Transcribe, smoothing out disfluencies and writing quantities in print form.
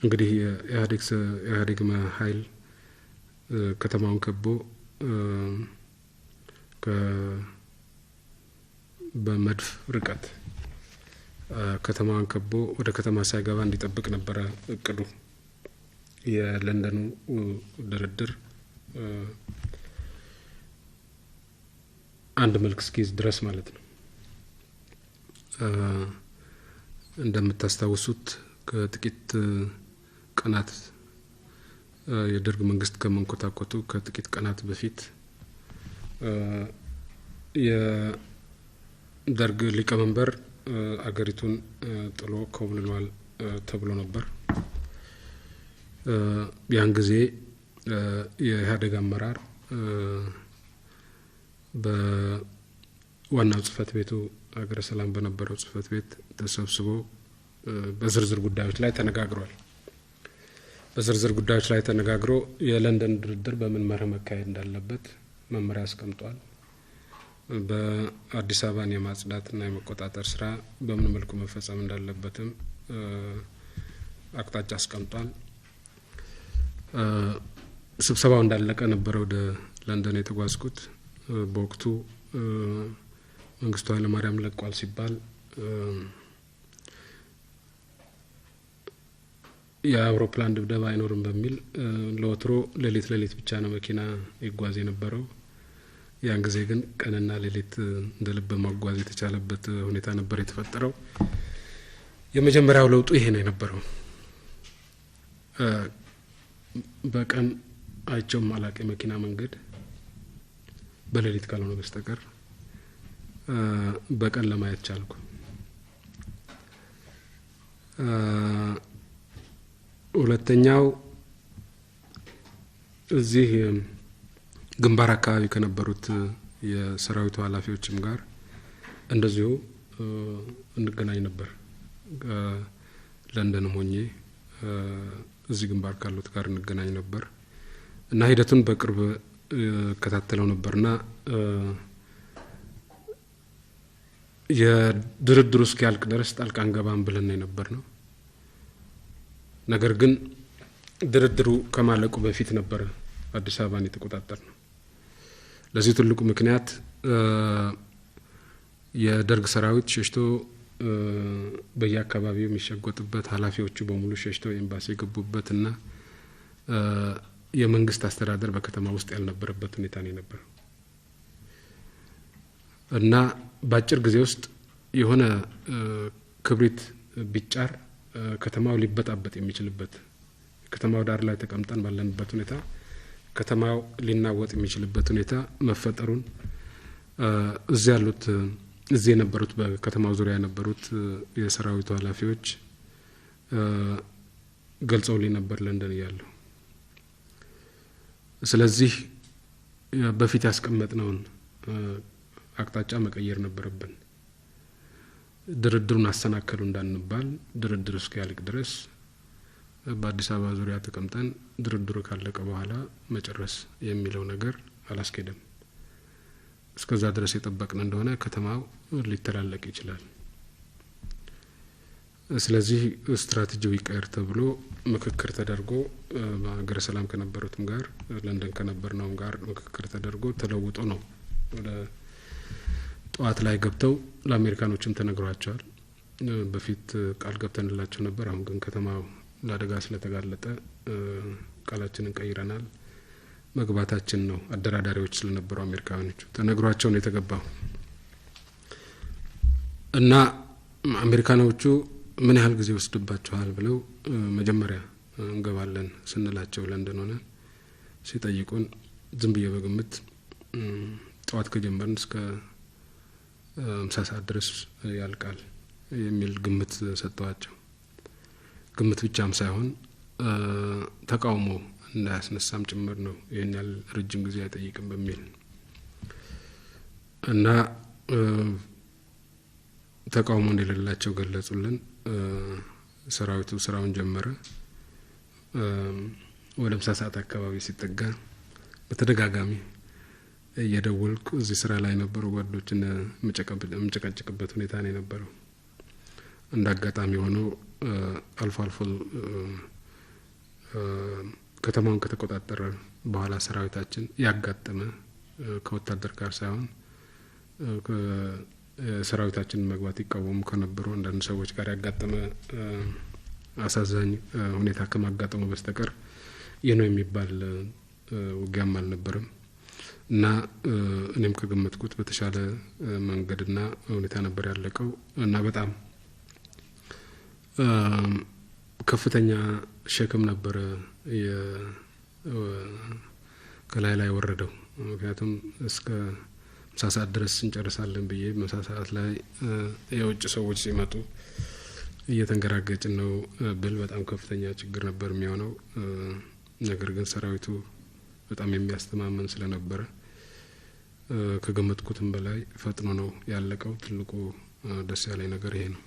እንግዲህ የኢህአዴግ ኃይል ከተማውን ከቦ በመድፍ ርቀት ከተማዋን ከቦ ወደ ከተማ ሳይገባ እንዲጠብቅ ነበረ እቅዱ። የለንደኑ ድርድር አንድ መልክ እስኪይዝ ድረስ ማለት ነው። እንደምታስታውሱት ከጥቂት ቀናት የደርግ መንግስት ከመንኮታኮቱ ከጥቂት ቀናት በፊት የደርግ ሊቀመንበር አገሪቱን ጥሎ ኮብልሏል ተብሎ ነበር። ያን ጊዜ የኢህአዴግ አመራር በዋናው ጽህፈት ቤቱ ሀገረ ሰላም በነበረው ጽህፈት ቤት ተሰብስቦ በዝርዝር ጉዳዮች ላይ ተነጋግሯል። በዝርዝር ጉዳዮች ላይ ተነጋግሮ የለንደን ድርድር በምን መርህ መካሄድ እንዳለበት መመሪያ አስቀምጧል። በአዲስ አበባን የማጽዳትና የመቆጣጠር ስራ በምን መልኩ መፈጸም እንዳለበትም አቅጣጫ አስቀምጧል። ስብሰባው እንዳለቀ ነበረ ወደ ለንደን የተጓዝኩት። በወቅቱ መንግስቱ ኃይለማርያም ለቋል ሲባል የአውሮፕላን ድብደባ አይኖርም በሚል ለወትሮ ሌሊት ሌሊት ብቻ ነው መኪና ይጓዝ የነበረው። ያን ጊዜ ግን ቀንና ሌሊት እንደ ልብ መጓዝ የተቻለበት ሁኔታ ነበር የተፈጠረው። የመጀመሪያው ለውጡ ይሄ ነው የነበረው። በቀን አይቼውም አላቅ የመኪና መንገድ በሌሊት ካልሆነ በስተቀር በቀን ለማየት ቻልኩ። ሁለተኛው እዚህ ግንባር አካባቢ ከነበሩት የሰራዊቱ ኃላፊዎችም ጋር እንደዚሁ እንገናኝ ነበር። ለንደንም ሆኜ እዚህ ግንባር ካሉት ጋር እንገናኝ ነበር እና ሂደቱን በቅርብ እከታተለው ነበርና የድርድሩ እስኪያልቅ ድረስ ጣልቃ አንገባም ብለን ነው የነበርነው። ነገር ግን ድርድሩ ከማለቁ በፊት ነበረ አዲስ አበባን የተቆጣጠርነው። ለዚህ ትልቁ ምክንያት የደርግ ሰራዊት ሸሽቶ በየአካባቢው የሚሸጎጥበት፣ ኃላፊዎቹ በሙሉ ሸሽተው ኤምባሲ የገቡበት እና የመንግስት አስተዳደር በከተማ ውስጥ ያልነበረበት ሁኔታ ነው የነበረው እና በአጭር ጊዜ ውስጥ የሆነ ክብሪት ቢጫር ከተማው ሊበጣበጥ የሚችልበት፣ ከተማው ዳር ላይ ተቀምጠን ባለንበት ሁኔታ ከተማው ሊናወጥ የሚችልበት ሁኔታ መፈጠሩን እዚህ ያሉት፣ እዚህ የነበሩት፣ በከተማው ዙሪያ የነበሩት የሰራዊቱ ኃላፊዎች ገልጸውልኝ ነበር ለንደን እያለሁ። ስለዚህ በፊት ያስቀመጥነውን አቅጣጫ መቀየር ነበረብን። ድርድሩን አሰናከሉ እንዳንባል ድርድር እስኪያልቅ ድረስ በአዲስ አበባ ዙሪያ ተቀምጠን ድርድሩ ካለቀ በኋላ መጨረስ የሚለው ነገር አላስኬደም። እስከዛ ድረስ የጠበቅን እንደሆነ ከተማው ሊተላለቅ ይችላል። ስለዚህ ስትራቴጂው ይቀየር ተብሎ ምክክር ተደርጎ በሀገረ ሰላም ከነበሩትም ጋር ለንደን ከነበርነውም ጋር ምክክር ተደርጎ ተለውጦ ነው ወደ ጠዋት ላይ ገብተው ለአሜሪካኖችም ተነግሯቸዋል። በፊት ቃል ገብተንላቸው ነበር። አሁን ግን ከተማው ለአደጋ ስለተጋለጠ ቃላችንን ቀይረናል፣ መግባታችን ነው። አደራዳሪዎች ስለነበሩ አሜሪካኖቹ ተነግሯቸው ነው የተገባው እና አሜሪካኖቹ ምን ያህል ጊዜ ወስድባችኋል ብለው መጀመሪያ እንገባለን ስንላቸው ለንደን ሆነን ሲጠይቁን ዝም ብዬ በግምት ጠዋት ከጀመርን እስከ 50 ሰዓት ድረስ ያልቃል የሚል ግምት ሰጥተዋቸው፣ ግምት ብቻም ሳይሆን ተቃውሞ እንዳያስነሳም ጭምር ነው፣ ይህን ያህል ረጅም ጊዜ አይጠይቅም በሚል እና ተቃውሞ እንደሌላቸው ገለጹልን። ሰራዊቱ ስራውን ጀመረ። ወደ 50 ሰዓት አካባቢ ሲጠጋ በተደጋጋሚ እየደወልኩ እዚህ ስራ ላይ የነበሩ ጓዶችን የምጨቀጭቅበት ሁኔታ ነው የነበረው። እንደ አጋጣሚ ሆኖ አልፎ አልፎ ከተማውን ከተቆጣጠረ በኋላ ሰራዊታችን ያጋጠመ፣ ከወታደር ጋር ሳይሆን ሰራዊታችንን መግባት ይቃወሙ ከነበሩ አንዳንድ ሰዎች ጋር ያጋጠመ አሳዛኝ ሁኔታ ከማጋጠሙ በስተቀር ይህ ነው የሚባል ውጊያም አልነበረም እና እኔም ከገመትኩት በተሻለ መንገድና ሁኔታ ነበር ያለቀው። እና በጣም ከፍተኛ ሸክም ነበረ ከላይ ላይ ወረደው። ምክንያቱም እስከ ምሳ ሰዓት ድረስ እንጨርሳለን ብዬ ምሳ ሰዓት ላይ የውጭ ሰዎች ሲመጡ እየተንገራገጭን ነው ብል በጣም ከፍተኛ ችግር ነበር የሚሆነው። ነገር ግን ሰራዊቱ በጣም የሚያስተማመን ስለነበረ ከገመትኩትም በላይ ፈጥኖ ነው ያለቀው። ትልቁ ደስ ያለኝ ነገር ይሄ ነው።